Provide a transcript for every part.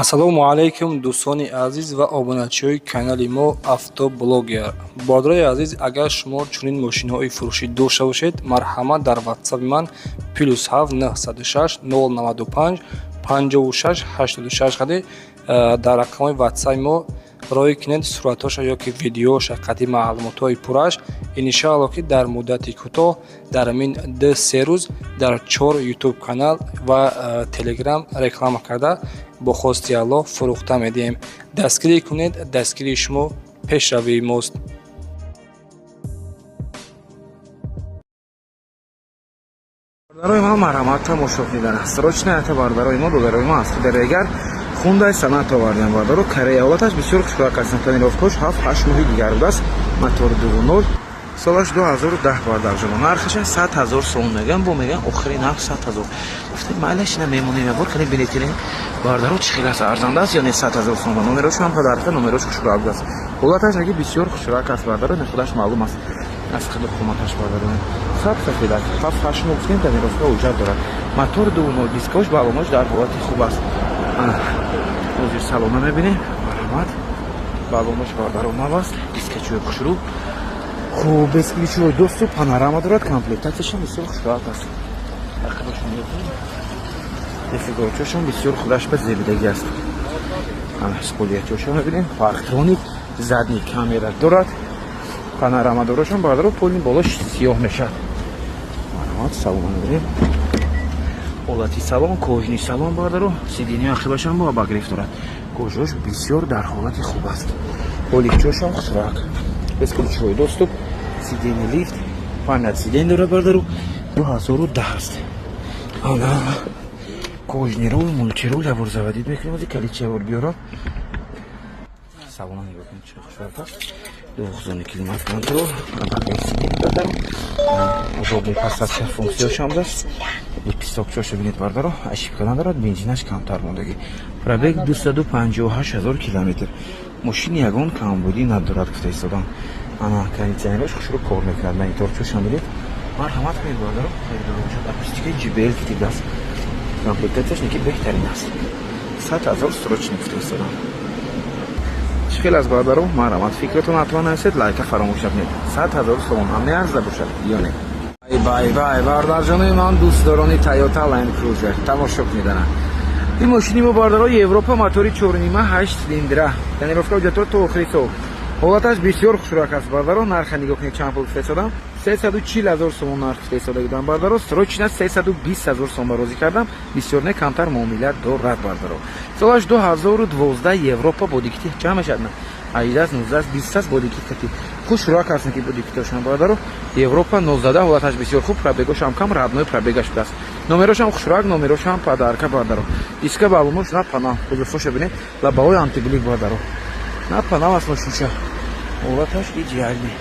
Ассалому алайкум, дӯстони азиз ва обуначиҳои канали мо «Автоблогер». Бародарои азиз, агар шумо чунин мошинҳои фурӯшӣ дошта бошед, марҳамат, дар ватсапи ман +7 906 095 56 86 қади дар рақамҳои ватсапи мо роҳӣ кунед суратҳоша ё ки видеоша қади маълумотҳои пурраш. Иншоалло, ки дар муддати кӯтоҳ, дар ҳамин 2-3 рӯз, дар чор ютуб канал ва телеграм реклама карда, бо хости Аллоҳ фурӯхта медиҳем. Дастгирӣ кунед, дастгирии шумо пешравии мост. Бародарои ман, марҳамат, тамошо кунед. Срочно ята бародарои мо, додарои мо аз дигар Хундай Соната овардем, бародаро, Корея. Ҳолаташ бисёр хушрак аст. Тонировкош 7-8 моҳи дигар будааст. Мотор 2.0, солаш 2010, бародарҷоно. Нархаша 100 000 сомон мегӯям, бо мегӯям охири нарх 100 000. Гуфтем, майлаш, ина мемонем, ябор кани бинетинем, бародаро, чӣ хел аст, арзанда аст ё не 100 000 сомон. Номерош ҳам подарка, номерош хушрак будааст. Ҳолаташ неки бисёр хушрак аст, бародаро, не худаш маълум аст аз қадр қоматаш, бародаро. Саб сафед аст. 7-8 моҳ гуфтем, тонировка ҳуҷҷат дорад. Мотор 2.0, дискош, баллонош дар ҳолати хуб аст. Ҳозир салона мебинем, марҳамат. Баллонош, бародаро, нав аст, дискачои хушрӯ. Хуб, бесключевой доступ, панорама дорад, комплектатсияшам бисёр хушроат аст. Ақибашон дефигурчошон бисёр худаш ба зебидагӣ аст. Спойлерчошон мебинем, парктроник, задний камера дорад, панорама дорошон, бародаро, полни болош сиёҳ мешавад. Марҳамат, салона мебинем, ҳолати салон, кожаный салон, бародаро, сиденья ақибашам бо обогрев дорад, кожош бисёр дар ҳолати хуб аст, поликчошам хушрак, бесключевой доступ, сиденье лифт, память сидень дорад, бародаро, 2010 аст. Ана кожаный руль, мультируль, ябор заводить мекунем, ози калича ябор биёрам. Салона нигоҳ кунед, чӣ хушрак аст. Двухзонный климат контроль, обогрев сидень, бародаро, удобный посадка функсияшам даст. Лепестокчоша бинед, бардаро, ошибка надорад, бензинаш камтар мондагӣ. Пробег 258 000 километр. Мошини ягон камбудӣ надорад, гуфта истодам. Ана кондиционерош хушрӯ кор мекунад, мониторчошам бинед. Марҳамат кунед, бардаро, акустикаи JBL китидаст. Комплектатсияш неки беҳтарин аст. 100 000 срочно гуфта истодам. Чӣ хел аз, бардаро? Марҳамат, фикратон ҳатман нависед, лайка фаромӯш накунед. 100 000 сомон ҳам меарза бошад ё не? Вай вай, бардарҷонои ман, дӯстдорони Тойота Land Cruiser, тамошо кунед. Ана ин мошини мо, бардаро, Европа, мотори чорнима, ҳашт цилиндра, тонировка ҳуҷҷатро то охири сол. Ҳолаташ бисёр хушрак аст, бардаро. Нарха нигоҳ кунед, чанд пул фиристодам: 340 000 сомон нарх фиристода будам, бардаро. Срочно 320 000 сомон розӣ кардам, бисёр не, камтар муомила дорад, бардаро. Солаш 2012, Европа, бодикити чанд мешавад? 18, 19, 20 аст, бодикит кати хушрак ҳастанд, ки бодикитошам, бардаро. Европа, 19, ҳолаташ бисёр хуб, пробегошам кам, родной пробегаш будааст. Номерошам хушрак, номерошам подарка, бардаро. Диска, баллонош на пана, кузовоша бинед, лобовой антиблик, бардаро, на пана аст мошинча. Ҳолаташ идеальный,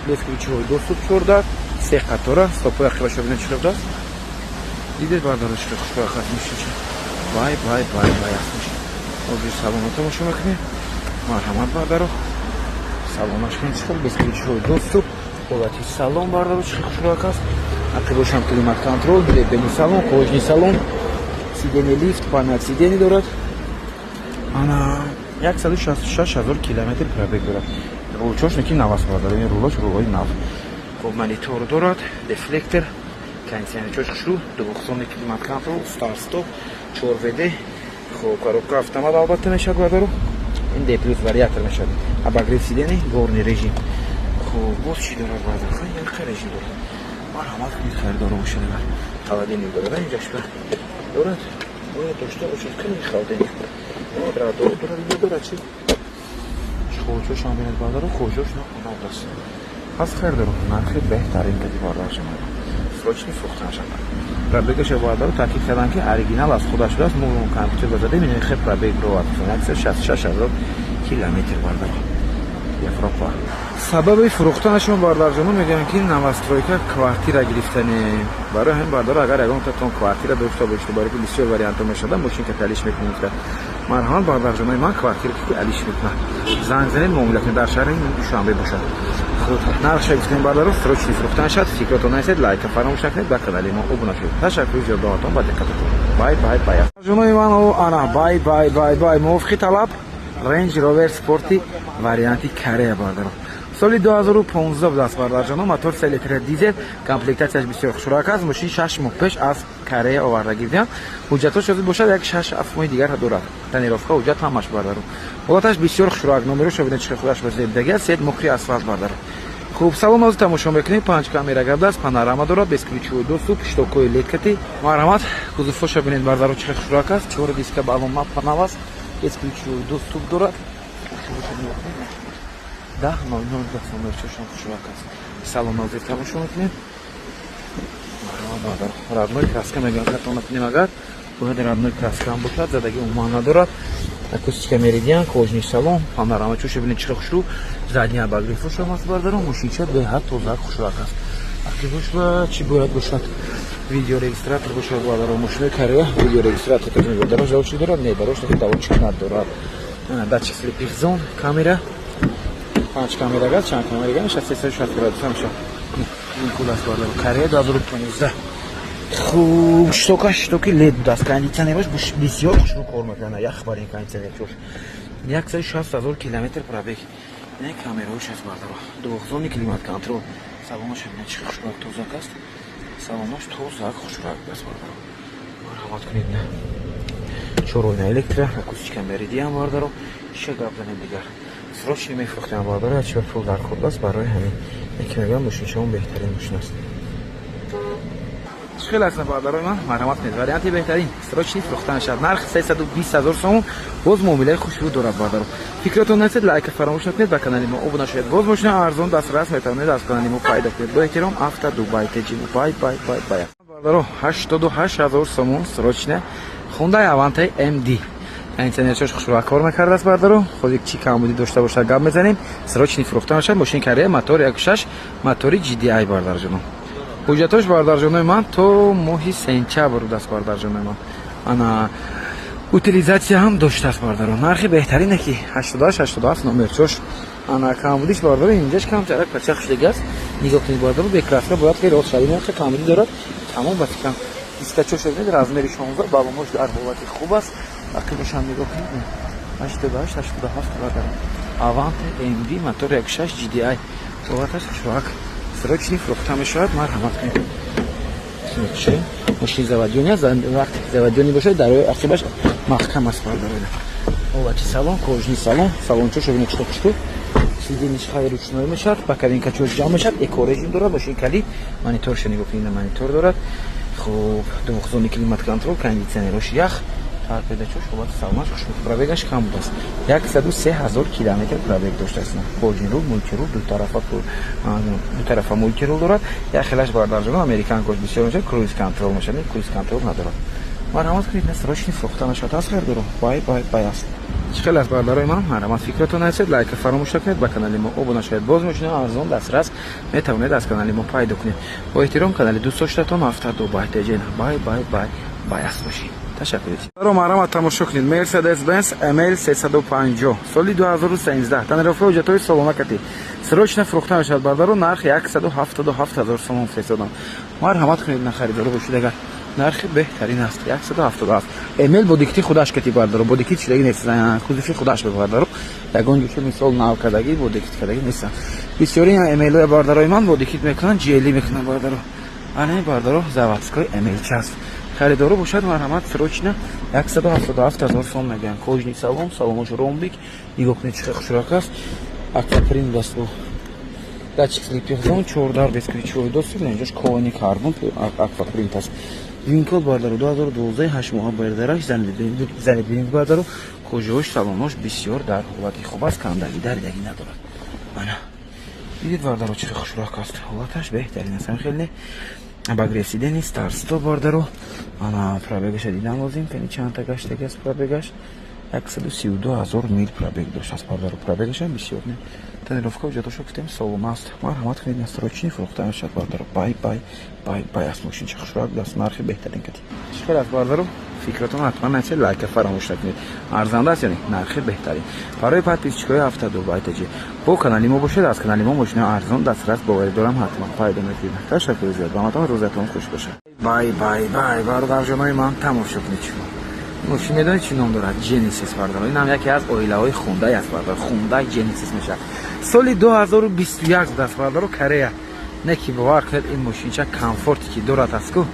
бесключевой доступ, чорда се қатора, стопои ақибаша бинед, чӣ будааст. Дидед, бардаро, чӣ хушрак аст мошинча? Вай вай вай вай аст мошин. Ҳозир салона тамошо мекунем. Марҳамат, бардаро, салонаш хел, бесключевой доступ, ҳолати салон, бардаро, чӣ хушрак аст. Ақибошам климат контроль, бени салон, кожаный салон, сиденье лифт, память сидений дорад. Ана 166 000 километр пробег дорад. Рулчош неки нав аст, бардаро, ин рулош рулои нав. Хуб, монитор дорад, дефлектор, кондиционерчош хушрӯ, двухзонный климат контроль, старт стоп, 4 ВД. Хуб, коробка автомат албатта мешавад, бардаро. Ин D плюс вариатор мешавад, обогрев сидений, горный режим. Хуб, боз чӣ дорад, бардар? Яқа режим дорад. Марҳамат кунед, харидоро бошад. Холодильник дорад, инҷаш дорад, бояд дошта бошад. Кани холодильник дорад, дорад, дорад. Чи чхочошам бинед, бардаро, кожош нахонавдаст. Пас харидоро, нархи беҳтарин кади, бардаршама, срочно фурӯхтанашам. Пробегаша, бардаро, таъкид кардам, ки оригинал аз худаш будааст. Мо компютер базадем, ин хе пробег ро 166 000 километр, бардаро. Европа. Сабаби фурӯхтанашон, бародарҷоно, мегӯянд, ки новостройка квартира гирифтане. Барои ҳамин, бардор, агар ягонтатон квартира дошта бошед, барои ки бисёр вариантҳо мешавад, мошин ка алиш мекунед, марҳамат, бародарҷонои ман, квартира ки алиш мекунад, занг занед, муомила кунед. Дар шаҳри Душанбе бошад. Хуб, нархша гуфтем, бародаро, срочный фурӯхтан шад. Фикротон нестед, лайка фаромӯш накунед, ба канали мо обуна шавед. Ташаккури зиёд ба ба диққататон. Бай, бай, бай, ҷонои ман. Ана, бай, бай, бай, бай. Мувофиқи талаб Range Rover Sport варианти Корея, бародаро, соли 2015 будааст, бародарҷоно, мотор 3 литр дизел, комплектатсияш бисёр хушрак аст. Мошин 6 моҳ пеш аз Корея оварда гирдиам. Ҳуҷҷатҳош ҳозир бошад, як 6-7 моҳи дигар дорад. Тонировка, ҳуҷҷат ҳамаш, бародаро. Ҳолаташ бисёр хушрак. Номероша бинед, чӣ худаш ба зебдаги аст, сет мокрый асфалт, бародаро. Хуб, салон ҳозир тамошо мекунем. Панҷ камера гардааст, панорама дорад, бесключевой доступ, щитокҳои LED кати. Марҳамат, кузовҳоша бинед, бародаро, чӣ хушрак аст. Чор диска, балон мапанав аст, бесключевой доступ дорад. 10:00 номерчашон хушрак аст. Салон ҳозир тамошо мекунем. Родной краска мегӯям, хато накунем, агар бояд родной краска ҳам бошад, задаги умуман надорад. Акустика Меридиан, кожаный салон, панорама чӯша бинед, чӣ хушрӯ, задний обогревошам аст, бародаро. Мошинча беҳад тоза, хушрак аст. Ақибош чӣ бояд бошад? Видеорегистратор бошад, бародаро. Мошинои Корея видеорегистратор дорож давочи дорад, не дорож давочи надорад. Датчик слепых зон, камера, панҷ камера газ, чанд камера газ мешавад, 360 градуса мешавад. Ин кул аст, бародаро, Корея 2015. Хуб, щитокаш щитоки LED будааст, кондитсионераш бисёр хушрӯ кор мекунад, ях бар ин кондитсионерчош. 160 000 километр пробег. Не, камераҳош аст, бардаро, двухзонный климат контроль. Салонаш бинед, чӣ хушрӯ, тозак аст. Салонаш тозак, хушрӯ аст, бардаро. Марҳамат кунед, на чоройна электро, акустика Меридиан, бардаро. Чӣ гап занем дигар? Срочно мефурӯхтем, бардаро, чӣ пул дар кор аст. Барои ҳамин яке мегӯям, мошиншаон беҳтарин мошин аст. Хеле аст, бародарои ман, марҳамат кунед, варианти беҳтарин, срочный фурӯхта мешавад. Нарх 320 000 сомон, боз муомилаи хушрӯ дорад, бародаро. Фикротон нестед, лайка фаромӯш накунед, ба канали мо обуна шавед. Боз мошина арзон, дастрас метавонед аз канали мо пайдо кунед. Бо эҳтиром, Авто Дубай Теҷи. Бай, бай, бай, бай, бародаро. 88 000 сомон, срочно. Хундай Авантай MD, кондитсионерчош хушрӯ кор мекардааст, бародаро. Хози чӣ камбудӣ дошта бошад, гап мезанем. Срочный фурӯхта мешавад. Мошини Корея, мотор 1.6, мотори GDI, бародарҷоно. Ҳуҷҷатош, бародарҷонои ман, то моҳи сентябр будааст, бародарҷонои ман. Ана, утилизатсия ҳам доштааст, бародаро. Нархи беҳтарине ки 88, 87 номерчош. Ана, камбудиш, бародаро, инҷаш камтарак пачах шудаги аст. Нигоҳ кунед, бародаро, бе краска бояд хеле рост шавад. Ин камбудӣ дорад, тамом. Ба фикрам, дискачош бинед, размери 16, балонҳош дар ҳолати хуб аст. Ақибашам нигоҳ кунед. 88, 87, бародаро. Аванте MD, мотор 1.6 GDI, ҳолаташ хушрӯак, срочный фурӯхта мешавад. Марҳамат кунед. Мошини заводёный аст. Вақте ки заводёный бошад, дарои ақибаш маҳкам аст, бародаро. Ҳолати салон, кожаный салон, салончош бинед, чӣ хушрӯ. Сиденьеш хай ручной мешавад, боковинкачош ҷамъ мешавад, эко режим дорад мошин. Калид, мониторша нигоҳ кунед, монитор дорад. Хуб, двухзонный климат контроль, кондитсионерош ях, торпедачош, ҳолати салонаш хушрӯ. Пробегаш кам будааст, 103 000 километр пробег доштааст. Кожаный руль, мультируль, дутарафа мультируль дорад. Як хелаш, бародарҷоно, американкош бисёр мешавад, круиз контроль мешавад, круиз контроль надорад. Марҳамат кунед, на срочный фурӯхта мешавад. Аст хардоро, бай, бай, бай аст. Чӣ хел аст, бародарои ман? Марҳамат, фикротон нарасед, лайка фаромӯш накунед, ба канали мо обуна шавед. Боз мошина арзон, дастрас метавонед аз канали мо пайдо кунед. Бо эҳтиром, канали дӯстдоштатон Авто Дубай Теҷен. Бай, бай, бай, бай аст бошед. Ташаккур. Марҳамат, тамошо кунед. Mercedes Benz ML 350, соли 2013, тонировка, ҳуҷҷатҳои солона кати, срочно фурӯхта мешавад, бародаро. Нарх 177 ҳазор сомон фиристодам. Марҳамат кунед, на харидоро бошед агар, нархи беҳтарин аст, 177. ML бо дикти худаш кати, бардаро, бо дикти чидаги нест, кузови худаш бардаро, ягон ҷуша мисол нав кардагӣ, бо дикт кардагӣ нестанд. Бисёри ML бардарои ман бо дикит мекунанд, GL мекунанд, бардаро. Ана, бардаро, заводской ML част. Харидоро бошад, марҳамат, срочно 177 ҳазор сом мегӯянд. Кожаный салон, салонош ромбик, нигоҳ кунед, чӣ хушрак аст. Аквапринт аст, датчик слепых зон, чордар, бесключевой доступ, инҷош кованый карбон, аквапринт аст. Винкод, бардаро, 2012, 8 моҳа бардараш, занед, бардаро. Кожаош, салонош бисёр дар ҳолати хуб аст, кандаги, даридагӣ надорад. Ана, дидед, бардаро, чӣ хушрак аст, ҳолаташ беҳтарин аст. Хеле обогрев сидений, старт-стоп, бардаро. Ана, пробегаша дидан лозим, кани чандта гаштаги аст. Пробегаш 132 000 мил пробег доштааст, бардаро. Пробегаша бисёр не. Тонировка, ҳуҷҷатошо гуфтем, солона аст. Марҳамат кунед, на срочный фурӯхта мешавад, бародаро. Бай, бай, бай, бай аст мошинча, хушрак даст, нархи беҳтарин кати. Чӣ хел аст, бародаро? Фикратон ҳатман нависед, лайка фаромӯш накунед. Арзанда аст, яъне нархи беҳтарин. Барои подписчикои ҳафтаду байтаҷи бо канали мо бошед, аз канали мо мошинаи арзон дастрас, боварӣ дорам, ҳатман пайдо мекунед. Ташаккури зиёд, ба ҳаматон рӯзатон хуш бошад. Бай, бай, бай, бародарҷонои ман, тамошо кунед шумо. Мошин медонед чӣ ном дорад? Genesis, бародаро. Ин ҳам яке аз оилаҳои Хундай аст, бародаро. Хундай Genesis мешавад. Соли 2021 будааст, бародаро, Корея. Не ки бовар кунед, ин мошинча комфорте ки дорад аст ку,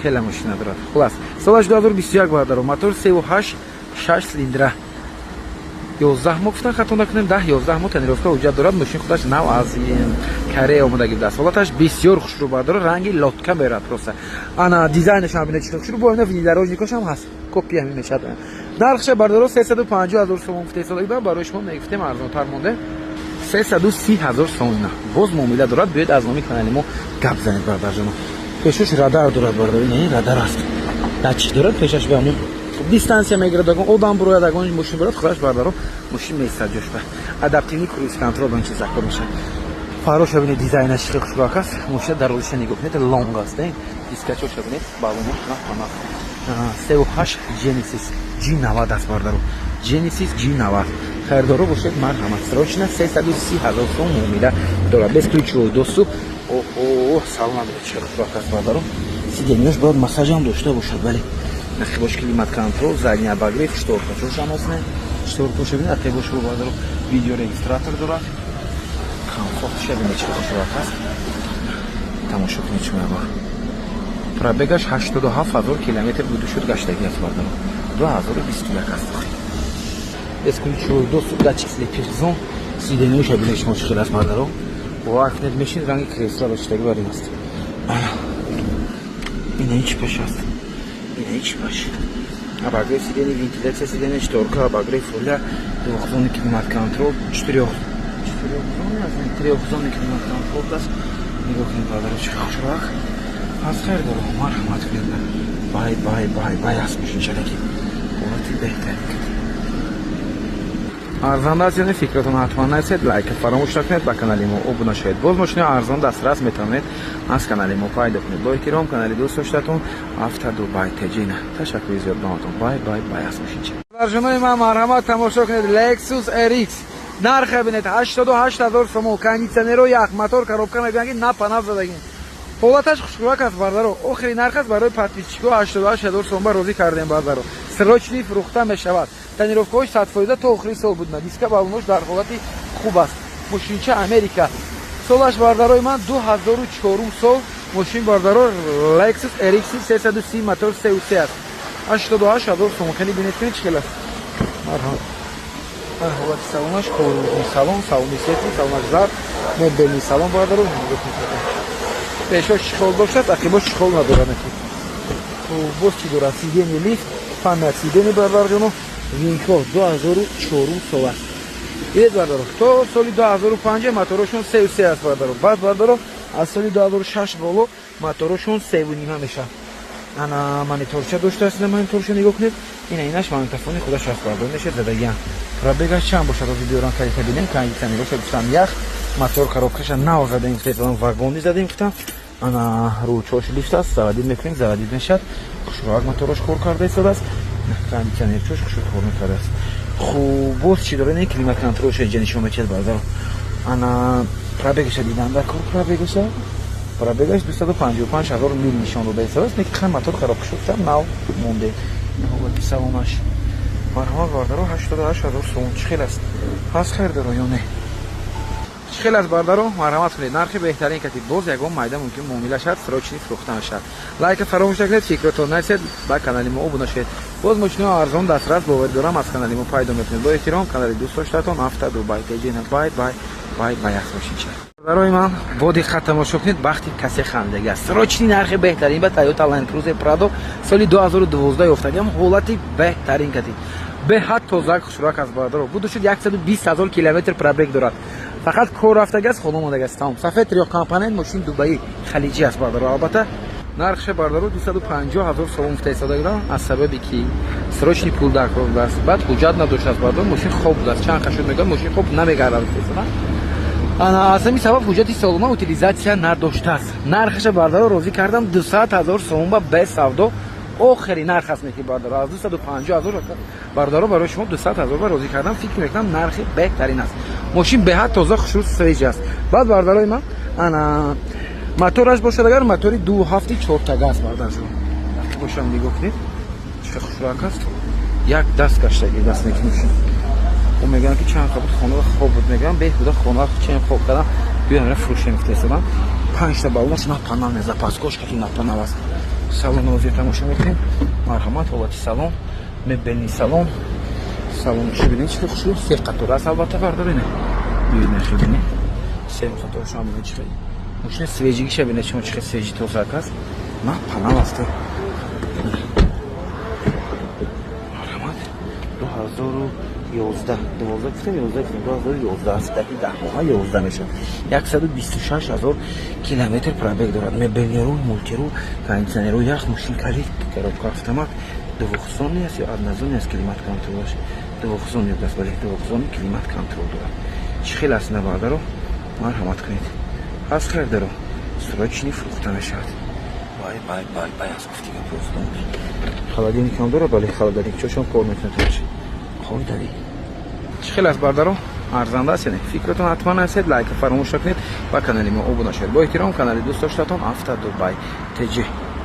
хеле мошина дорад. Хулас, солаш 2021, бародаро, мотор 3,8, 6 цилиндра. 11 моҳ гуфтан, хато накунем, 10 11 моҳ тонировка, ҳуҷҷат дорад. Мошин худаш нав аз Корея омадаги будааст. Ҳолаташ бисёр хушрӯ, бародаро, ранги лодка мерад просто. Ана дизайнаш ҳам бинед, чӣ хушрӯ, бо ина внедорожникош ҳам ҳаст. Копия ҳамин мешавад. Нархша, бародаро, 350 ҳазор сомон гуфта истодагӣ, барои шумо мегуфтем, арзонтар монде. 330 ҳазор сомон. Боз муомила дорад, биёед, аз номи канали мо гап занед, бародарҷоно. Пешош радар дорад, бародаро, ин радар аст. Датчик дорад пешаш, ба ҳамон дистанция мегирад, ягон одам бурояд, ягон мошин бурад, худаш, бародаро, мошин меистад ҷош ба. Адаптивный круиз контроль, ба ин чиз закор мешавад. Фароша бинед, дизайнаш хеле хушрӯак аст. Мошина дарозиша нигоҳ кунед, лонг аст. Дискачоша бинед, балоно на 3,8 Genesis G90 аст, бародаро. Genesis G90. Харидоро бошед, марҳамат. Срочно 330 ҳазор сом муомила дорад. Бесключевой доступ. Оҳо, салон бинед, чӣ хушрӯак аст, бародаро. Сиденьяш бояд массажам дошта бошад, бале. Нахибош климат контроль, задний обогрев, шторкачошам аст, не? Шторкаша бинед, атебош, бародаро, видеорегистратор дорад. Комфортша бинед, чӣ хушрӯак аст. Тамошо кунед шумо ягор. Пробегаш 87 ҳазор километр буду шуд, гаштагӣ аст, бародаро. 2021 аст. Бесключевой доступ, датчик слепых зон, сиденьяша бинед шумо, чӣ хел аст, бародаро. Бовар кунед, мешин, ранги кресла баштагӣ бар ин аст. Ина ҳеч паш аст. Ина ҳеч паш. Обогрев сиденья, вентиляция сиденья, шторка, обогрев руля, двухзонный климат контроль, четырехзонный аст, трехзонный климат контроль аст. Нигоҳ кунед, бародаро, чӣ хушрӯак. Аз хайр доро, марҳамат кунед. Бай, бай, бай, бай аст мошинчалеки. Ҳолати беҳтарин. Арзанда аст ё не, фикратон ҳатман нависед, лайка фаромӯш накунед, ба канали мо обуна шавед. Боз мошинаи арзон дастрас метавонед аз канали мо пайдо кунед. Бо эҳтиром, канали дӯст доштатон Автодубай Теҷина. Ташаккури зиёд ба ҳаматон. Бай, бай, бай аст мошинча. Бародарҷонои ман, марҳамат, тамошо кунед Lexus RX. Нархе бинед, 88 ҳазор сомон, кондитсионеро ях, мотор, коробка мегӯянд, ки на панав задагин. Ҳолаташ хушрӯак аст, бародаро. Охири нарх аст барои подписчико, 88 ҳазор сомон ба розӣ кардем, бародаро. Срочный фурӯхта мешавад. Тонировкаҳош 100% то охири сол буд. Диска, балонош дар ҳолати хуб аст. Мошинча Америка. Солаш, бародарои ман, 2004 сол. Мошин, бародаро, Lexus RX 330, мотор 3,3 аст. 88 ҳазор сомон. Хеле бинед, кунед, чӣ хел аст. Марҳамат. Ҳолати салонаш, кожаный салон, салони светлый, салонаш зард, мебельный салон, бародаро, нигоҳ кунед. Пешош чехол доштааст, ақибош чехол надорад. Боз чӣ дорад? Сиденье лифт, память сиденье, бародарҷоно, винко, 2004 сол аст. Дидед, бародаро, то соли 2005 моторошон 3,3 аст, бародаро. Баъд, бародаро, аз соли 2006 боло моторошон 3,5 мешавад. Ана мониторча доштааст, ина мониторча нигоҳ кунед. Ина инаш магнитофони худаш аст, бародаро, мешед задагиан. Пробегаш чанд бошад, ҳозир биёрам калита бинем. Кондитсионероша гуфтам ях, мотор, коробкаша нав задаем, гуфтем, вагони задем, гуфтам. Ана ручош лифт аст, заводить мекунем, заводить мешавад. Хушроак мотораш кор карда истодааст. Кондитсионерчош хушро кор мекардааст. Хуб, боз чӣ дорад? Ин климат контролша инҷа нишон мечад, бародаро. Ана пробегаша дидан дар кор, пробегаша. Пробегаш 255 ҳазор мил нишон дода истодааст. Лекин хай, мотор хароб шуд, нав монде. Ҳолати салонаш. Марҳамат, бародаро, 88 ҳазор сомон, чӣ хел аст? Пас хайр доро ё не? Чӣ хел аст, бародаро? Марҳамат кунед, нархи беҳтарин кати. Боз ягон майда мумкин муомила шавад, срочный фурӯхта мешавад. Лайка фаромӯш накунед, фикротон нависед, ба канали мо обуна шавед. Боз мошинаи арзон дастрас, боварӣ дорам, аз канали мо пайдо мекунед. Бо эҳтиром, канали дӯст доштатон Автодубай Теҷина. Бай, бай, бай, бай аст мошинча. Бародарои ман, бо диққат тамошо кунед, бахти касе хандагӣ аст. Срочный нархи беҳтарин ба Toyota Land Cruiser Prado, соли 2012 ёфтагиам, ҳолати беҳтарин кати. Беҳад тоза, хушрӯак аст, бародаро. Буду шуд 120 ҳазор километр пробег дорад. Фақат кор рафтагӣ аст, хона омадагӣ аст, тамом. Сафед, трёхкомпонент, мошин Дубаи, халиҷӣ аст, бародаро. Албатта, нархша, бародаро, 250 ҳазор сомон гуфта истода будам, аз сабаби ки срочный пул дар кор будааст, баъд ҳуҷҷат надоштааст, бародаро, мошин хоб будааст. Чанд қашуд мегӯяд, мошин хоб намегардад, гуфта истода. Ана аз ҳамин сабаб ҳуҷҷати солона утилизация надоштааст. Нархаша, бардаро, розӣ кардам 200 000 сомон ба бе савдо. Охири нарх аст, неки, бардаро, аз 250 000, бардаро, барои шумо 200 000 ба розӣ кардам. Фикр мекунам, нархи беҳтарин аст. Мошин беҳад тоза, хушрӯ, свежий аст. Баъд, бардарои ман, ана мотораш бошад, агар мотори ду ҳафти чортага аст, бардарҷон, бошам, нигоҳ кунед, чӣ хушрӯак аст. Як даст гаштаги даст неки мошин. О, мегӯям, ки чанд буд, хона хоб буд, мегӯям, беҳуда хона чен хоб кардам, биём фурӯшем гуфтаистодам. Панҷта баллонаш напанав, запаскош кати напанав аст. Салон ҳозир тамошо мекунем, марҳамат. Ҳолати салон, мебельный салон, салон чӣ, бинед, чӣ хушрӯ, се қатор аст. Албатта, бардорина, бибинед, бинед, се қаторшам, бинед, чӣ хеле мошина свежий гиша, бинед шумо, чӣ хел свежий, тозак аст, напанав аст. Марҳамат, 2011, 12 гуфтем, 11 гуфтем, 2011 аст, даҳи 10 моҳа 11 мешавад. 126 000 километр пробег дорад. Мебельный руль, мультируль, кондиционеру ях, мошин калид, коробка автомат, двухзонный аст ё однозонный аст климат контролаш? Двухзонный аст, бале, двухзонный климат контроль дорад. Чӣ хел аст, навардаро, марҳамат кунед. Ҳаст хардаро, срочный фурӯхта мешавад. Бай, бай, бай, бай аз гуфти гапи. Холодильник ҳам дорад, бале, холодильник чошам кор мекунад. Қойдави чӣ хел аст, бардаро, арзанда аст? Яъне фикратон ҳатман ҳастед, лайка фаромӯш накунед ва канали мо обуна шавед. Бо эҳтиром, канали дӯст доштатон Авто Дубай ТЖ.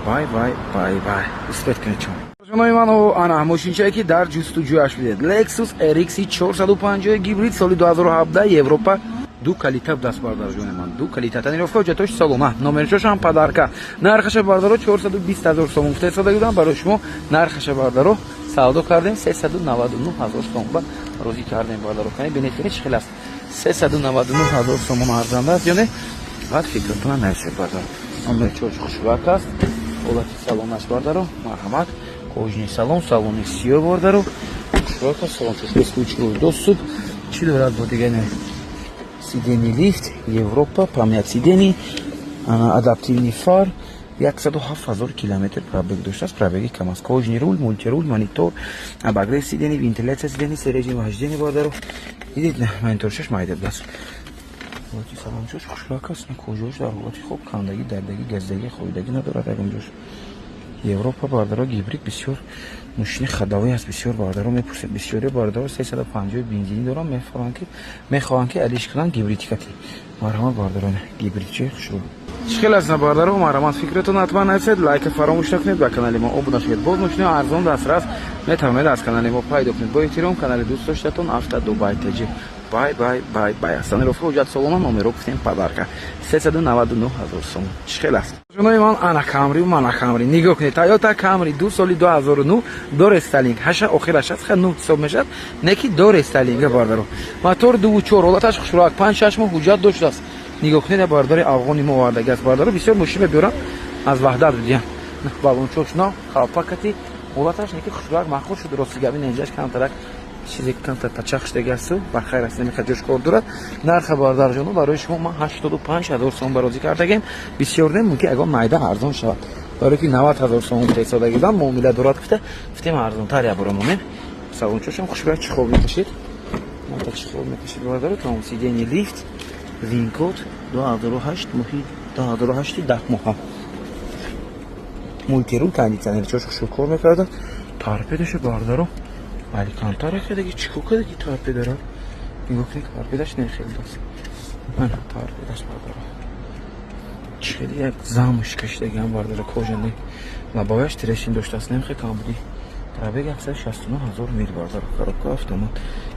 Бай, бай, бай, бай, успеть кунед чун ҷонои ман. Ана мошинчае, ки дар ҷустуҷӯяш бидед, Lexus RX 450 гибрид, соли 2017, Европа ду калита даст, бардарҷони ман, ду калита, тонировка, ҳуҷҷатош солона, номерчошам подарка. Нархаша, бардаро, 420 ҳазор сомон гуфта истода будам. Барои шумо нархаша, бардаро, савдо кардем, 399 ҳазор сомон ба розӣ кардем. Бардаро, кани бинед, чӣ хел аст, 399 ҳазор сомон. Арзанда аст ё не? Баъд фикртона нависед, бардаро. Номерчош хушвак аст, ҳолати салонаш, бардаро, марҳамат, кожаный салон, салони сиёҳ, бардаро, хушвак аст салон, бесключевой доступ. Чӣ дорад бо дигане? Сиденье лифт, Европа, память сидений, адаптивный фар, 107 ҳазор километр пробег доштааст, пробеги кам аст. Кожаный руль, мультируль, монитор, обогрев сидений, вентиляция сидений, режим вождения. Бардаро, дидед, мониторшаш майда будааст. Ҳолати салончош хушрак аст, кожаош дар ҳолати хуб, кандагӣ, дардагӣ, газдагӣ, хоидагӣ надорад ягон ҷош. Европа, бардаро, гибрид, бисёр мошини ходовой аст. Бисёр бардаро мепурсед, бисёри бардаро 350 бензинӣ дорам, мехоҳанд ки алиш кунанд гибридикати. Марҳамат, бардаро, гибридчаи хушрӯ чӣ хел аст, бардаро, марҳамат, фикратон ҳатман нависед, лайка фаромӯш накунед, ба канали мо обуна шавед. Боз мошини арзон дастрас метавонед аз канали мо пайдо кунед. Бо эҳтиром, канали дӯст доштатон Авто Дубай ТЖ. Бай, бай, бай, бай. Тонировка, ҳуҷҷат солона, номеро гуфтем подарка. 399 ҳазор сомон. Чӣ хел аст, ҷонои ман? Ана Камри, мана Камри, нигоҳ кунед, Тойота Камри ду, соли 2009, дорестайлинг, ҳаша охираш аст, ха, ну ҳисоб мешавад, неки дорестайлинга, бардаро. Мотор 2,4, ҳолаташ хушрӯак, 5-6 моҳ ҳуҷҷат доштааст. Нигоҳ кунед, бардари афғони мо овардаги аст. Бардаро, бисёр мошин мебиёрам аз Ваҳдат, будиям, балончош нав, халпакати, ҳолаташ неки хушрӯак, маъқул шуд. Рости габи, инҷаш камтарак чизе камтар пачах шудаги асту, бархайр аст, намеха ҷош кор дорад. Нарха, бардарҷоно, барои шумо ман 85 000 сом барозӣ кардагем. Бисёр не, мумкин ягон майда арзон шавад, барои ки 90 000 сом гуфта муомила дорад, гуфта гуфтем, арзонтар ябора монем. Салончошам хушбӯяк, чӣ хоб мекашид, мата чӣ хоб мекашид, бародаро. Тамом, сиденье лифт, VIN код, 2008 моҳи, 2008 10 моҳа, мультируль, кондиционер чош хушрӯ кор мекарда. Торпедаша, бардаро, алькантара кадаги, чӣ кор кадаги торпедара? Нигоҳ кунед, торпедаш нехел даст. Ана торпедаш, бардаро, чӣ хеле як замуш кашидагиам, бардара, кожаный, лобоваяш трещин доштааст, немхе камбуди. Пробег 169 000 мил, бардаро. Коробка автомат,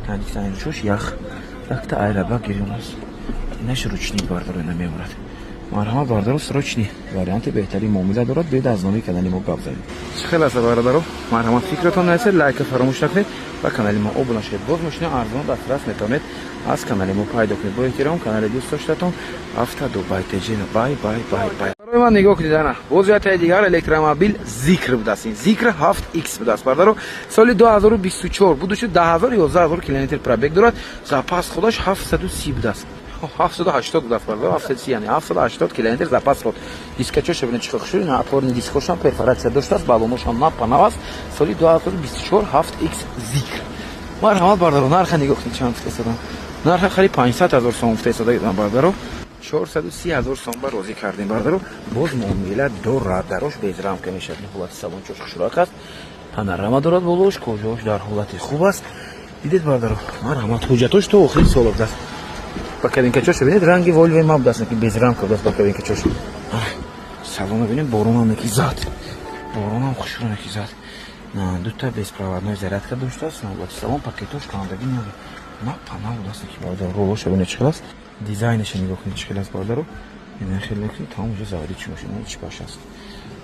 кондиционер чош ях, якта айраба гирён аст, инаш ручник, бардаро, ина мемонад. Марҳамат, бардаро, срочный варианти беҳтарин муомила дорад. Биёед, аз номи канали мо гап занед. Чӣ хел аст, бародаро? Марҳамат, фикратон нависед, лайка фаромӯш накунед ва канали мо обуна шавед. Боз мошини арзон дастрас метавонед аз канали мо пайдо кунед. Бо эҳтиром, канали дӯст доштатон Авто Дубай ТЖ. Бай, бай, бай, бай. Барои ман нигоҳ кунед, ана боз ятаи дигар электромобил, Зикр будааст. Ин Зикр 7X будааст, бародаро, соли 2024 буду шуд, 10 000, 11 000 километр пробег дорад. Запас ходаш 730 будааст, 780 будааст, бародаро, 730, яъне 780 километр запас ход. Дискачоша бинед, чӣ хушрӯ, опорный дискошам перфорация доштааст, баллоношам напанав аст. Соли 2024, 7X Зикр. Марҳамат, бародаро, нарха нигоҳ кунед, чанд фисадам. Нарха қариб 500 ҳазор сом гуфта истода бардаро. 430 ҳазор сом ба розӣ кардем, бардаро. Боз муомила дорад, дарош без рамка мешавад. Ҳолати салон чош хушрак аст, панорама дорад, болош кожаош дар ҳолати хуб аст. Дидед, бардаро, марҳамат, ҳуҷҷатош то охири сол аст. Ба кабинкачош бинед, ранги Волве ма будаст, ки без рамка будаст ба кабинкачош. Салона бинед, боронам неки зад, боронам хушро неки зад. Дута беспроводной зарядка доштааст. Ҳолати салон, пакетош кандагӣ на пана будаст, ки бардаро, ролоша бинед, чӣ хел аст, дизайнаша нигоҳ кунед, чӣ хел аст, бардаро. Ина хеле мекунед, тамом уже заводи чӣ мошина чӣ баш аст.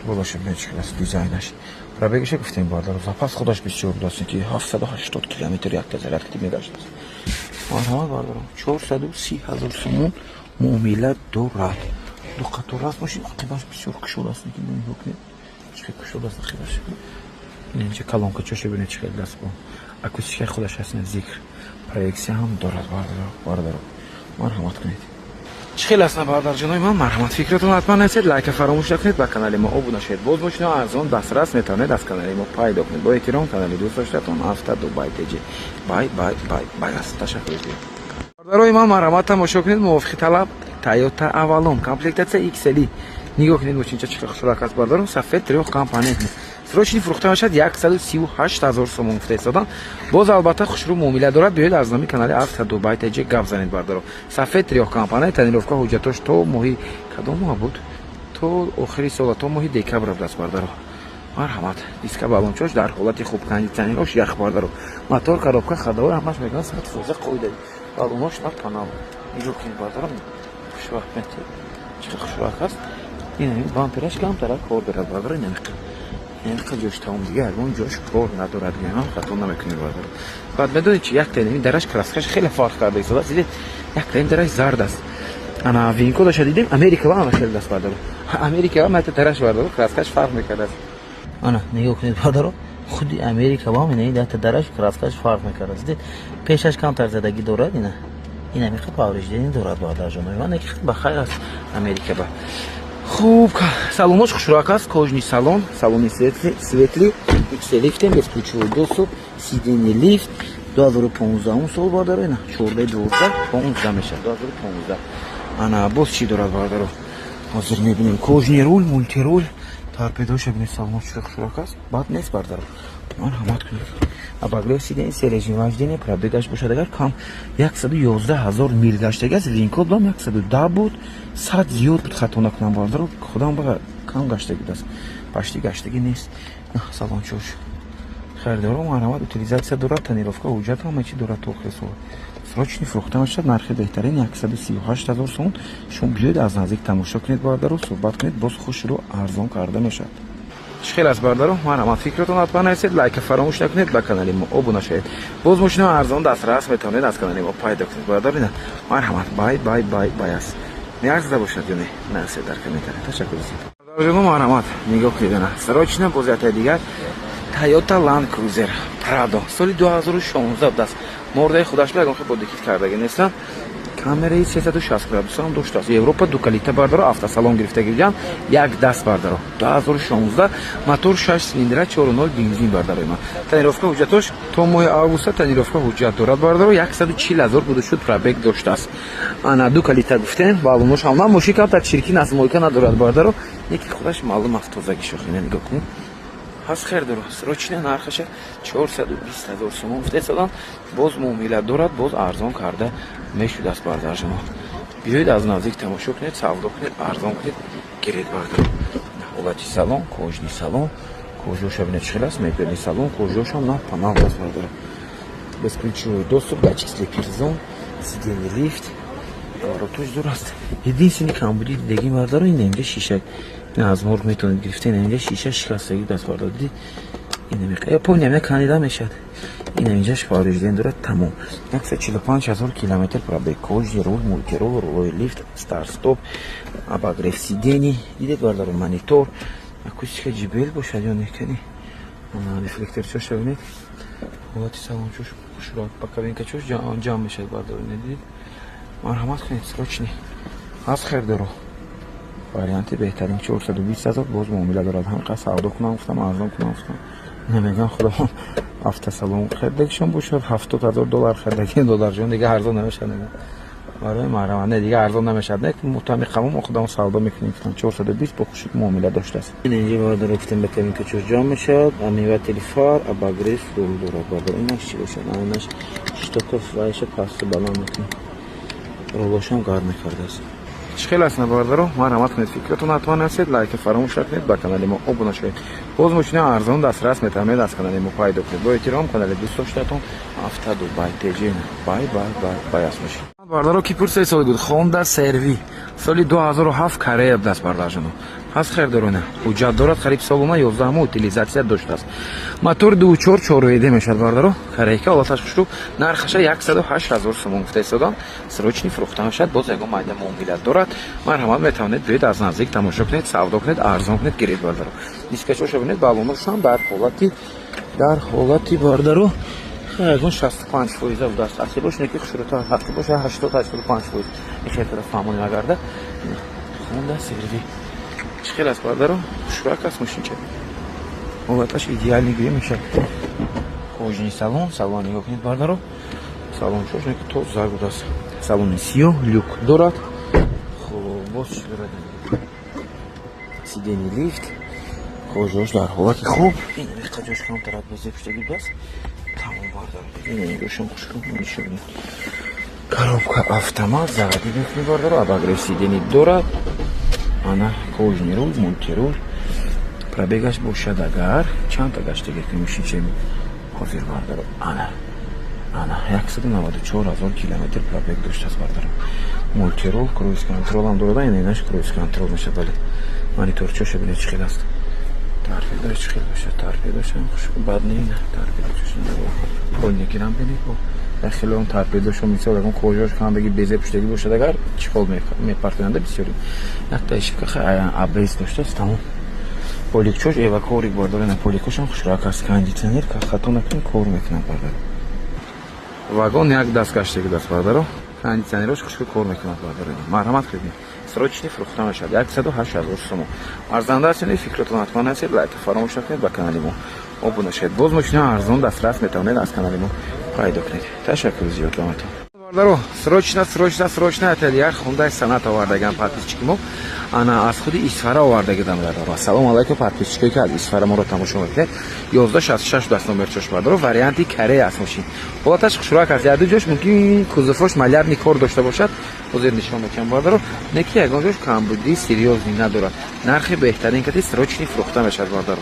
Ролоша бинед, чӣ хел аст дизайнаш. Пробегиша гуфтем, бардаро, запас худаш бисёр будаст, ки 780 километр якта зарядка мегаштааст. Марҳамат, бардаро, 430 ҳазор сомон, муомила дорад. Ду қатор аст мошин, ақибаш бисёр кушод аст, ки нигоҳ кунед, чӣ хел кушод аст ақибаш. Инҷа колонкачоша бинед, чӣ хел аст, бо акустикаи худаш аст, зикр проексия ҳам дорад, бардаро. Бардаро, марҳамат кунед. Чӣ хел аст, бародарҷонои ман? Марҳамат, фикратон ҳатман нависед, лайка фаромӯш накунед, ба канали мо обуна шавед. Боз мошино арзон дастрас метавонед аз канали мо пайдо кунед. Бо эҳтиром, канали дӯст доштатон Авто Дубай ТЖ. Бай, бай, бай, бай аст. Ташаккур зиёд, бародарои ман. Марҳамат, тамошо кунед, мувофиқи талаб Тойота Авалон, комплектация XL. Нигоҳ кунед, мошинча чӣ хушрак аст, бародарон. Сафед, трёхкомпонентный, срочный фурӯхта мешавад. 138 ҳазор сомон гуфта истодан. Боз албатта хушрӯ муомила дорад. Биёед, аз номи канали Авто Дубай ТЖ гап занед, бардаро. Сафед, трёхкомпонент, тонировка, ҳуҷҷатош то моҳи кадом моҳ буд, то охири сола, то моҳи декабр будааст, бардаро. Марҳамат, диска, балончош дар ҳолати хуб, кондитсионерош ях, бардаро. Мотор, коробка, ходовой ҳамаш мегӯянд 100% қоида. Балонош на панал. Нигоҳ кунед, бардаро, хушвақт чӣ хушвақт аст. Ин бампераш камтара кор дорад, бардаро. Инамиқа ҷош тамом, дига ягон ҷош кор надорад, гӯям хато намекунем, бардаро. Баъд медонед чи, як таинами дараш краскаш хеле фарқ карда истодааст. Дидед, як таин дараш зард аст. Ана винкодаша дидем, Америка ва ана хеле даст, бардаро. Америка ва мата дараш, бардаро, краскаш фарқ мекардааст. Ана нигоҳ кунед, бардаро, худи Америка ва ина дата дараш краскаш фарқ мекардааст. Дидед, пешаш камтар задагӣ дорад, ина инамиқа повреждение дорад, бародарҷонои ман. Яки ба хайр аст, Америка ба хуб. Салонош хушрак аст, кожаный салон, салони светлый, лифтем, бесключевой доступ, сиденье лифт. 2015 сол, бардаро, ина 14 12 15 мешавад, 2015. Ана боз чӣ дорад, бардаро, ҳозир мебинем. Кожаный руль, мультируль, торпедоша бинед. Салонош чӣ хушрак аст, бад нест, бардаро. Марҳамат кунед. Обогрев сиденье, се режим вождения. Пробегаш бошад агар кам 111 ҳазор мил гаштаги аст. Винкод бам 110 буд, 100 зиёд буд, хато накунам, бардаро. Худам ба кам гаштаги будааст, пашти гаштагӣ нест. Салончош харидоро, марҳамат, утилизация дорад, тонировка, ҳуҷҷат ҳама чи дорад то охири сол. Срочный фурӯхта мешавад, нархи беҳтарин 138 ҳазор сомон. Шумо биёед, аз наздик тамошо кунед, бардаро, суҳбат кунед, боз хушрӯ арзон карда мешавад. Чӣ хел аст, бардаро? Марҳамат, фикратон ҳатман нависед, лайка фаромӯш накунед, ба канали мо обуна шавед. Боз мошино арзон дастрас метавонед аз канали мо пайдо кунед, бардаро. Ина марҳамат, бай, бай, бай, бай аст. Меарзида бошад ё не, нависед дар комментария. Ташаккур зиёд, бародарҷоно. Марҳамат, нигоҳ кунед, ана срочно боз ятаи дигар Тойота Land Cruiser Prado, соли 2016 будааст. Мордаи худаш ба ягон хел бодикит кардагӣ нестанд. Камераи 360 градус ҳам доштааст. Европа, ду калита, бардаро, автосалон гирифтагӣ будиам, як даст, бардаро. 2016, мотор 6 цилиндра, 4.0 бензин, бардарои ман. Тонировка, ҳуҷҷатош то моҳи августа тонировка, ҳуҷҷат дорад, бардаро. 140 ҳазор буду шуд пробег доштааст. Ана ду калита гуфтем, балонош ҳам на, мошин камтар чиркин аст, мойка надорад, бардаро, яки худаш маълум аст тозагӣ. Шохина нигоҳ кунед, ҳаст хер дорад. Срочно нархаша 420 ҳазор сомон гуфтесадан. Боз муомила дорад, боз арзон карда мешудааст, бардарҷоно. Биёед, аз наздик тамошо кунед, савдо кунед, арзон кунед, гиред, бардар. Ҳолати салон, кожаный салон, кожаоша бинед, чӣ хел аст. Мебельный салон, кожаошам на панал аст, бардар. Бесключевой доступ, датчик слепых зон, сиденье лифт, поворотош дур аст. Единственный камбуди дидагӣ, бардаро, ин инҷа шиша аз морг метавонед гирифта. Ин инҷа шиша шикастагӣ даст, бардар, дидед? Я помню, я кандида мешавад. Ин инҷаш повреждение дорад, тамом. 145 ҳазор километр пробег, кожаный руль, мультируль, рулои лифт, старт стоп, обогрев сидений. Дидед, бардаро, монитор, акустика JBL бошад ё не, кани рефлекторчоша бинед. Ҳолати салончош хушрак, ба кабинкачош ҷамъ мешавад, бардаро, дидед? Марҳамат кунед, срочный ҳаст, хердоро. Варианти беҳтарин 420 ҳазор, боз муомила дорад. Ҳамқа савдо кунам гуфтам, арзон кунам гуфтам, намегам, худованд. Автосалон харидагишон бошад, 70 000 доллар харидаги, додарҷон, дига арзон намешад. Барои марҳамат, не, дига арзон намешавад, не, мутамиқамон мо худамон савдо мекунем, гуфтам, 420 бо хушук муомила доштааст. Инҷа, бародар, гуфтем, ба кабинка чош ҷамъ мешавад, омыватель фар, обогрев рул дорад, бародар. Инаш чӣ бошад? Инаш штоков вайша пасту баланд мекунад, рулошам гарм мекардааст. Чӣ хел аст, бародаро? Марҳамат кунед, фикратон ҳатман ҳастед, лайка фаромӯш накунед, ба канали мо обуна шавед. Боз мошина арзон дастрас метавонед аз канали мо пайдо кунед. Бо эҳтиром, канали дӯстдоштатон Автодубай теҷин. Бай, бай, бай, бай. Аст мошин, бародаро, ки пурсаи соли буд. Хонда CR-V соли 2007, Корея будаст, бародарҷоно. Ҳаст хердорона, ҳуҷҷат дорад, қариб солона, 11 моҳ утилизация доштааст. Мотор 2.4, 4 ВД мешавад, бародаро, корейка, ҳолаташ хушрӯ. Нархаша 108 000 сомон гуфта истодам, срочный фурӯхта мешавад. Боз ягон майда муомила дорад. Марҳамат, метавонед биёед, аз наздик тамошо кунед, савдо кунед, арзон кунед, гиред, бародаро. Дискачоша бинед, балоношам дар ҳолати, бародаро, ягон 65 фоиза будааст. Асли бош неки хушрӯта ҳаққи боша, 80, 85%. Ихелтара фаҳмонем агарда. Хонда CR-V чӣ хел аст, бародаро? Хушрӯак аст мошинча, ҳолаташ идеальный гӯя мешавад. Кожаный салон, салон нигоҳ кунед, бародаро, салон чош неки тоза будааст. Салони сиёҳ, люк дорад. Хуб, боз чӣ дорад? Сиденье лифт, кожаош дар ҳолати хуб. Ин ҷош камтарак безеб шудагӣ будааст. Тамом, бародаро, ин ҷошам хушрӯ нишон. Коробка автомат, заводить мекунӣ, бародаро, обогрев сидений дорад. Ана кожаный руль, мультируль. Пробегаш бошад агар чандта гаштагир ки мошинча ҳозир, бародаро, ана 194 000 километр пробег доштааст, бародаро. Мультируль, круиз контролам дорад. Ин инаш круиз контрол мешавад, вале мониторчоша бинед, чӣ хел аст. Торпедош чӣ хел бошад? Торпедошам бад не, торпедошам полникирам бинед. Бо хеле он торпедошо, мисол, ягон кожаош камбеги безе пуштагӣ бошад агар, чӣ хол мепартоянда бисёри. Якта ишибка АБС доштааст, тамом. Поликчош эвакорик, бардор, на поликошам хушрак аст. Кондитсионер, хато накунем, кор мекунад, бардаро. Вагон як даст гаштаги даст, бардаро. Кондитсионерош хушрӯ кор мекунад, бардаро. Марҳамат кунед, срочный фурӯхта мешавад, 108 000 сомон. Арзанда аст. Фикротон ҳатман ҳастед, лайка фаромӯш накунед, ба канали мо обуна шавед. Боз мошина арзон дастрас метавонед аз канали мо пайдо кунед. Ташаккур зиёд баматон. Бародаро, срочно, срочно, срочно ательяр Хундай Соната овардаган подписчики мо. Ана аз худи Исфара овардагидам, бародаро. Ассалому алайкум, подписчикое, ки аз Исфара моро тамошо мекунед. 1166 даст номерчош, бародаро, варианти Корея аст мошин. Ҳолаташ хушрӯак аст. Яду ҷош мумкин кузовош малярный кор дошта бошад. Ҳозир нишон медиҳам, бародаро. Не ки ягон ҷош камбудии серьёзный надорад. Нархи беҳтарин кати срочный фурӯхта мешавад, бародаро.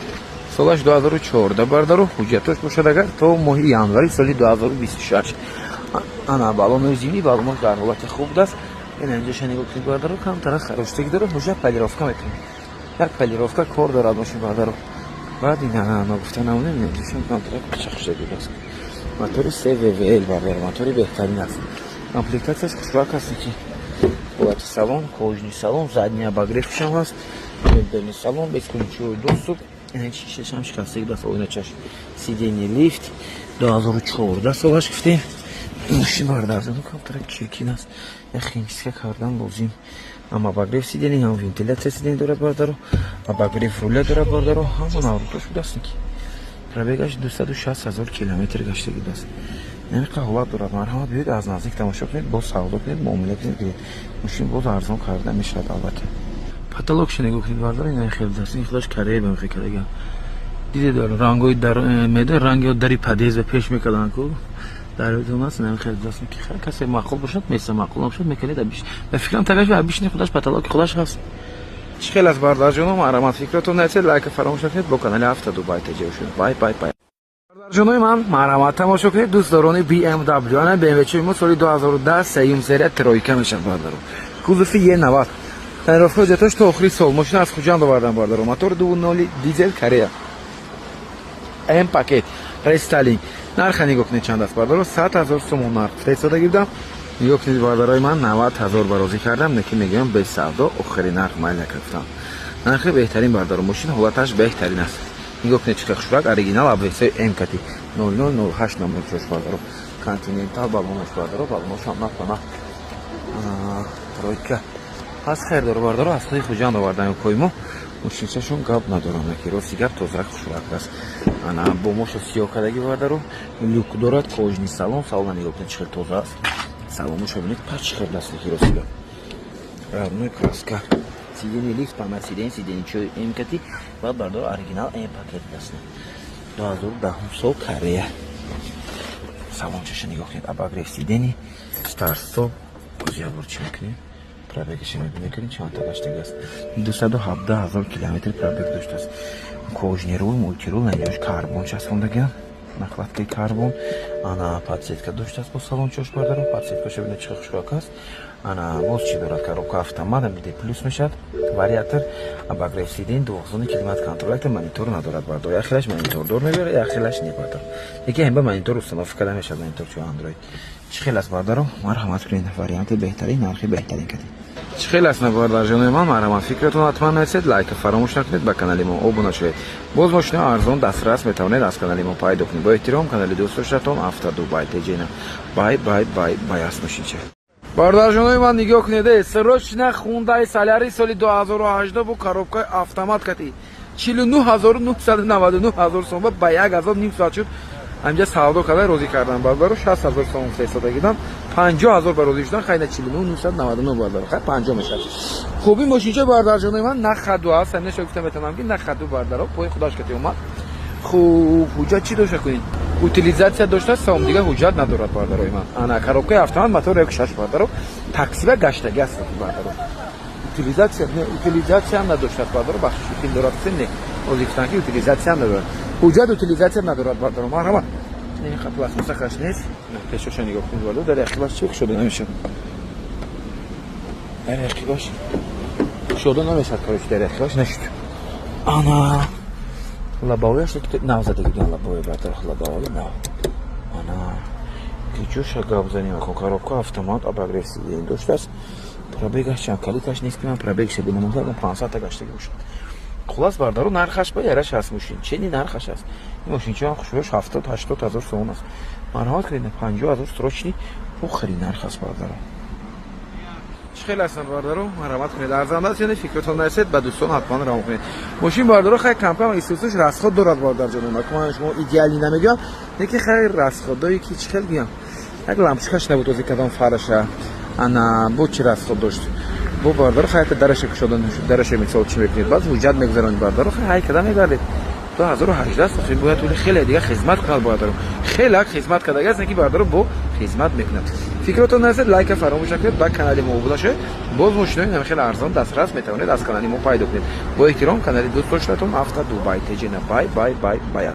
Солаш 2014, бародаро, ҳуҷҷатош бошад агар то моҳи январи соли 2026. Ана балонои зимнӣ, балонош дар ҳолати хуб будааст. Ина инҷоша нигоҳ кунед, бародаро, камтара хароштагӣ дорад, ҳуҷа полировка мекунем. Як полировка кор дорад мошин, бародаро. Баъд ина нагуфта намонем, инҷошам камтара чахшагӣ будааст. Мотори CVVL, бародаро, мотори беҳтарин аст. Комплектатсияш хушрӯак аст ки ҳолати салон, кожаный салон, задний обогревшам ҳаст, мебельный салон, бесключевой доступ. Ина шишашам шикастагӣ будааст, оиначаш. Сиденье лифт, 2014 солаш гуфтем. Мошин, бародарҷоно, камтара чиркин аст, як химчистка кардан лозим. Ҳам обогрев сидений, ҳам вентиляция сидений дорад, бародаро, обогрев руля дорад, бародаро, ҳама наврутош будааст ки пробегаш 260 000 километр гаштагӣ будааст. Намиқа ҳолат дорад. Марҳамат, биёед, аз наздик тамошо кунед, боз савдо кунед, муомила кунед, гиред. Мошин боз арзон карда мешавад, албатта. Потолокша нигоҳ кунед, бародаро, ина хел даст, ин худаш Корея бемехе кардаган. Дидед, рангои дар меда, ранги дари подъезд ба пеш мекарданд ку, дар ёдтон аст? Ина хел даст ки касе маъқул бошад, меса, маъқул набошад, мекунед. Ба фикрам, tagaш обычный худаш потолоки худаш ҳаст. Чӣ хел аст, бародарҷоно? Марҳамат, фикратон несед, лайка фаромӯш накунед, бо канали Автодубай таҷриба шуд. Бай, бай, бай. Бародарҷонои ман, марҳамат, тамошо кунед, дӯстдорони BMW. Ана BMW мо соли 2010, сеюм серия, тройка мешавад, бародаро, кузови Е90, тонировка, ҳуҷҷатош то охири сол. Мошина аз Хуҷанд овардан, бародаро. Мотор 2.0 дизел, Корея, М пакет, рестайлинг. Нарха нигоҳ кунед, чанд аст, бародаро? 100 000 сомон нарх гуфта гирдам. Нигоҳ кунед, бародарои ман, 90 000 барозӣ кардам, неки мегӯям, без савдо, охири нарх, майл накардам. Нархи беҳтарин, бародаро. Мошин ҳолаташ беҳтарин аст. Нигоҳ кунед, чӣ хушрак, оригинал, обвесои М кати, 0008 номерчош, бародаро. Континентал балонош, бародаро, балоношам напана, тройка ҳаст. Хайрдор, бародаро, аз худи Хуҷанд овардан кои мо. Мошинчашон гап надорам, ки рости гап, тозарак, хушрак аст. Ана бомошо сиёҳ кардаги, бародаро. Люк дорад, кожаный салон. Салона нигоҳ кунед, чӣ хел тоза аст. Салоношо бинед, пач хел аст, ки рости гап, родной краска. Сиденье лифт, память сиденье, сиденье чои МКТ ва, бародаро, оригинал М пакет аст. 2010 сол, Корея. Салончаша нигоҳ кунед, обогрев сиденье, старт стоп. Боз як бор чӣ мекунем? Пробегаша мебинед, чанд та гаштаги аст. 217 000 километр пробег доштааст. Кожаный руль, мультируль, наҷош карбон часпондагиан, накладкаи карбон. Ана подсветка доштааст бо салончош, бардаро. Подсветкаша бинед, чӣ хушрак аст. Ана боз чӣ дорад? Коробка автомат, D плюс мешавад, вариатор, обогрев сиденье, двухзонный климат контроль. Монитор надорад, бардор. Як хелаш монитордор мебарад, як хелаш не, бардор. Яке ҳамба монитор установка карда мешавад, монитор чо Андроид. Чӣ хел аст, бардаро? Марҳамат кунед, варианти беҳтарин, нархи беҳтарин кардед. Чӣ хел аст, бародарҷонои ман? Марҳамат, фикратон ҳатман нависед, лайка фаромӯш накунед, ба канали мо обуна шавед. Боз мошинаи арзон, дастрас метавонед аз канали мо пайдо кунед. Бо эҳтиром, канали дӯстдоштатон Авто Дубай Теҷена. Бай, бай, бай, бай аст мошинча. Бародарҷонои ман, нигоҳ кунед, срочно Хундай Соляри соли 2018 бо коробкаи автомат кати 49 999 ҳазор сом ба як азоб ним соат шуд. Ҳамҷа савдо карда, розӣ кардан, бародаро. 60 000 сом фиристодагидам, 50 000 ба розӣ шудан. Хайна, 49 999, бародаро, хай, 50 мешавад. Хуб, ин мошинча, бародарҷонои ман, на ходу аст. Ҳаминаша гуфта метавонам, ки на ходу, бародаро, пои худаш кати омад. Хуб, ҳуҷҷат чӣ дошта кунед? Утилизация дошта, савом, дига ҳуҷҷат надорад, бародарои ман. Ана коробкаи автомат, мотор 1,6, бародаро, таксива гаштаги аст, бародаро. Утилизация не, утилизация ҳам надоштааст, бародаро. Бахшиш, утил дорад, не, ҳозир гуфтанд, ки утилизация ҳам надорад. Ҳуҷҷат, утилизация надорад, бародаро. Марҳамат. Ин пластмассахаш нест. Пешоша нигоҳ кунед, бародаро. Дар яқибаш чӣ кушода намешавад? Дар яқибаш кушода намешавад, короче, дар яқибаш нашуд. Ана лобовояш нав задагидиан, лобовой, бародаро, лобовой нав. Ана ключоша гап занем. Коробка автомат, обогрев сиденье доштааст. Пробегаш чанд? Калиташ нест, ки ман пробегша бинам. 500 та гаштаги бошад. Хулас, бародаро, нархаш ба яраш аст. Мошин чени нархаш аст. Ин мошинча ҳам хушбош 70-80 ҳазор сомон аст. Марҳамат кунед, 50 000 срочный охири нарх аст, бародаро. Чӣ хел ҳастанд, бародаро? Марҳамат кунед, арзанда аст ё не? Фикротон нарасед, ба дӯстон ҳатман равон кунед. Мошин, бародаро, хай, камкам истисош расход дорад, бародарҷонон. Ман шумо идеальный намегӯям, лекин хай, расходое ки чӣ хел гӯям, як лампочкаш набуд ози кадом фараша. Ана бо чӣ расход дошт бо, бародаро? Хай, дараша кушода нашуд. Дараша мисол чӣ мекунед? Баъд ҳуҷҷат мегузаронед, бародаро. Хай, ҳай када мегардед. 2018 охи бояд ули хеле дига хизмат кунад, бародаро. Хеле хизмат кардаги аст, ки, бародаро, бо хизмат мекунад. Фикротон нарасед, лайка фаромӯш накунед, ба канали мо обуна шавед. Боз мошинои нами хеле арзон, дастрас метавонед аз канали мо пайдо кунед. Бо эҳтиром, канали дӯстдоштатон Авто Дубай Теҷена. Бай, бай, бай, бай.